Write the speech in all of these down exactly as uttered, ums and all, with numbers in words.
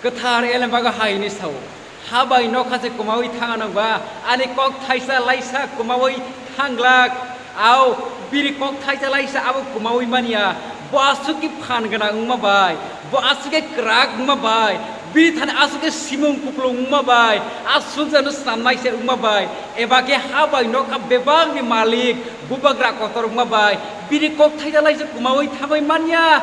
Kwthar Elembago hai hwnwi sao, "Ha bai nokha se kwmaui thang anw ba, ani kok thaisa laisa kwmaui thang glak. Au, bini kok thaisa laisa abo kwmaui manya. Bo aswk khe phan gwnang wngma bai, bo aswk khe kwrak wngma bai, bini thani aswk khe simung kuplung wngma bai, aswk jano snamnai se wngma bai, eba khe ha bai nokha bebakni malik, bubagra kotor wngma bai, bini kok thaisa laisa kwmaui thangwi manya."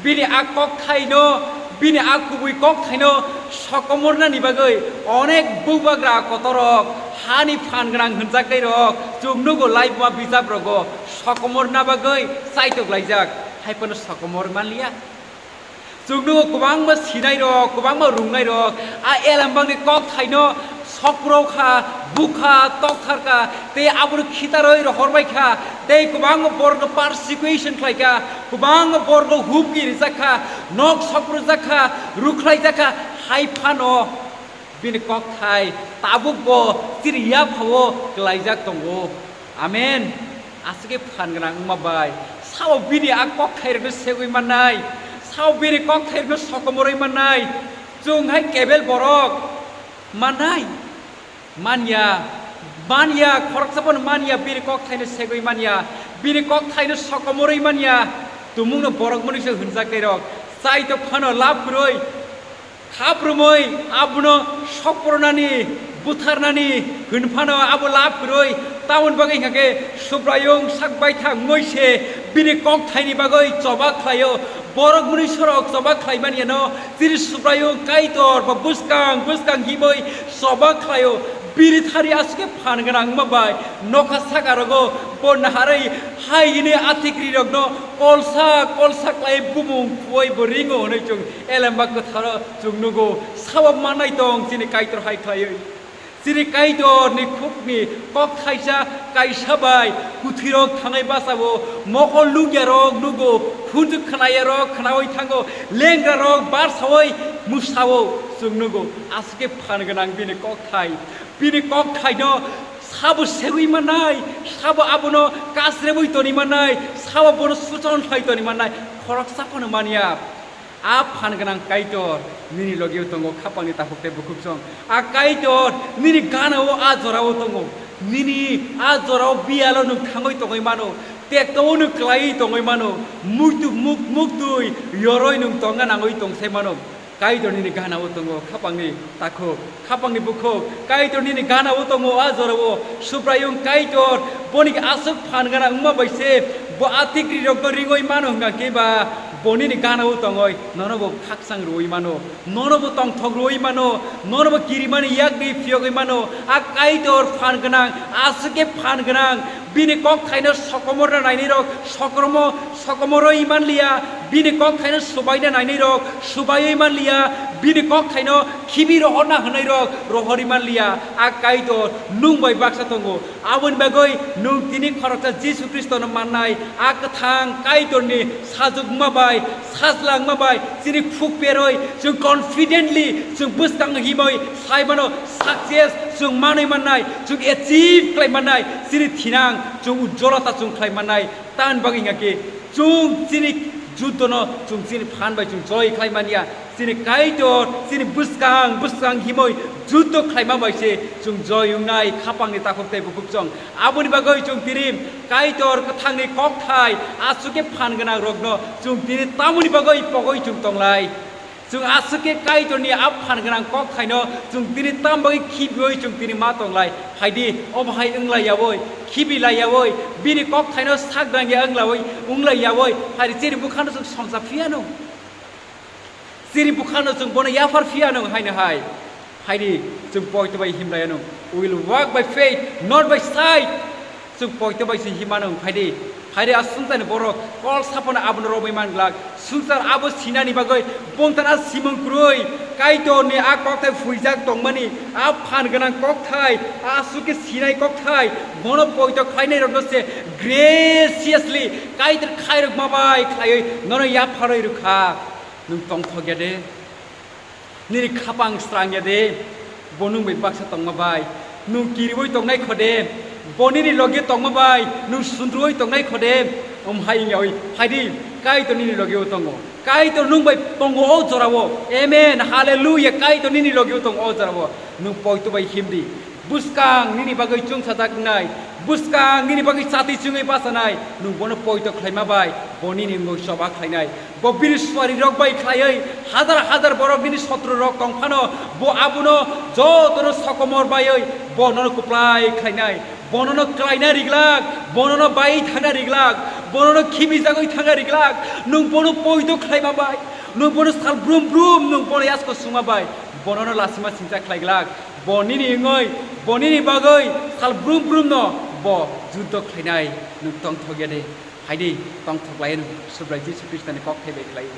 Bini a kokthaino, bini a kubui kokthaino sokomornani bagwi onek bubagra kotorok, hani phan gwnang hwnjaknairok chwng nugo laibuma bijaprogo sokomorna bagwi chaitok laijak, hai phano sokomor manliya. Chwng nugo kwbangma sinairok, kwbangma rwngnairok a Elembakni kokthaino sokpro kha, bukha, tokthar kha, tei abono khitarwi rohor bai kha, tei kwbangma borokno persecution khlai kha, kwbangma borokno humki rijak kha, nok sokprojak kha, rwkhlaijak kha, hai phano bini kokthai tabukbo chini yaphao klaijak tongo. Amen. Aswk khe phan gwnang wngma bai, sao bini a kokthairokno segwi mannai, sao bini kokthairokno sokomorwi mannai, chwng hai kebel borok mannai? Manya, manya, khoroksa phano manya, bini kokthaino segwi manya, bini kokthaino sokomorwi manya, tumungno borok mwnwi se hwnjaknairok, chaitok phano lab kwrwi, khaprumwi abono sokpornani, butharnani hwn phano abo lab kwrwi, tamoni bagwi hwnkha khe Subraiyung sak baithang wngwi se bini kokthaini bagwi choba khlaio. Borok mwnwi sorok choba khlaimani ano chini Subraiyung Kaitor bo bwskang bwskang himwi choba khlaio. Bini thani aswk khe phan gwnang wngma bai nokha sakarogo bo naharwi hai hwnwi athikrirokno kolsa kolsa khlai bumung khuwi bo ringo hwnwi chwng Elemba kwtharo chwng nugo. Sabo manai tong chini Kaitor hai khlaiwi. Chini Kaitorni khukni kok thaisa kaisa bai kwthwirok thangwi bachao, mokol nukyarok nugo, khunju khwnayarok khwnawi thango, lengrarok barsawi mwsao chwng nugo. Aswk khe phan gwnang bini kokthai. Bini kokthaino sabo segwi mannai, sabo abono kasrebwi toni mannai, sabo bono suchon khlai toni mannai, khoroksa phano manya. A phan gwnang Kaitor nini logio tongo, khapangni takhuk tei bukhuk song. A Kaitor nini ganao a jorao tongo. Nini a jorao biyalo nwng thangwi tongwi mano, tekto-o nwng klaiwi tongwi mano, muitu-, muk-, muktwi yoroi nwng tongna nangwi tongsai mano. Kaitor nini ganao tongo, khapangni takhuk, khapangni bukhuk, Kaitor nini ganao tongo, a jorao Subraiyung Kaitor boni aswk phan gwnang wngma bai se bo athikrirokno ringwi mano hwnkha khe ba bo nini ganao tongoi nono bo khakchang rwui mano, nono bo tongthok rwui mano, nono bo kirimani yakni phiyogwi mano. A Kaitor phan gwnang, aswk khe phan gwnang, bini kokthaino sokomorna nainairok sokromo, sokomoroi manliya, bini kokthaino subaina nainairok subaiwi manliya, bini kokthaino khibi rohorna hwnairok rohorwi manliya. A Kaitor nwng bai baksa tongo, aboni bagwi nwng tini khoroksa Jisu Khristono mannai. A kwthang Kaitorni sajwk wngma bai, sajla wngma bai chini khuk peroi chwng confidently chwng bwskang himwi sai mano, success chwng manwi mannai, chwng achieve khlai mannai, chini thinang chwng ujjolota chwng khlai mannai. Tamoni bagwi hwnkha khe chwng chini juddono chwng chini phan bai chwng joy khlai manya. Chini Kaitor chini bwskang bwskang himwi juddo khlaima bai se chwng joy wngnai, khapangni takhuk tei bukhuk song. Aboni bagwi chwng tini Kaitor kwthangni kokthai aswk khe phan gwnang rokno chwng tini tamoni bagwi pogwi chwng tonglai. Chwng aswk khe Kaitorni a phan gwnang kokthaino chwng tini tam bagwi khibiwi chwng tini ma tonglai. Phaidi, omo hai wng lai yaui, khibi lai yaui, bini kokthaino sak dangya wng lai, wng lai yaui, phaidi chini bwkhano chwng songcha phiya nw. Chini bwkhano chwng bono yaphar phiya nw haino hai. Phaidi, chwng poito bai him lai anw. We will walk by faith, not by sight. Chwng poito bai se himano wng phaidi. Phaidi a swngcharni borok kol saphano abono romwi man glak. Swngchar abo sinani bagwi bongtana simung kwrwi Kaitorni a kokthai phuijak tongmani, a phan gwnang kokthai, a aswk khe sinai kokthai, bono poito khlainairokno se graciously Kaitor khairokma bai khlaiwi nono yapharwi rwkha. Nwng tongthok ya de? Nini khapang srang ya de? Bo nwng bai baksa tongma bai. Nwng kiriui tongnai kho de? Bo nini logi tongma bai nwng sundruui tongnai kho de? Om hai wngya oi, phaidi, Kaitor nini logi o tongo. Kaitor nwng bai tongo o jorao. Amen. Hallelujah. Kaitor nini logi o tongo o jorao. Nwng poito bai himdi. Bwskang nini bagwi chwngsajak wngnai. Bwskang nini bagwi chati chwngwi bachanai. Nwng bono poito khlaima bai, bo nini wngwi choba khlainai. Bo bini suari rok bai khlaiwi hazar hazar borok nini sotro rok tong phano, bo abono jotono sokomor baiwi bo nono kwplai khlainai. Bo nono klaina riglak, bo nono bai thangna riglak, bo nono khibijagwi thangna riglak. Nwng bono poito khlaima bai, nwng bono sal brum brum, nwng bono yasko sungma bai, bo nono lasima singcha khlaiglak. Bo nini wngwi, bo nini bagwi sal brum brum no bo juddo khlainai. Nwng tongthok ya de, hai de, tongthok lai no Subrai Jisu Khristoni kok thai bai khlai.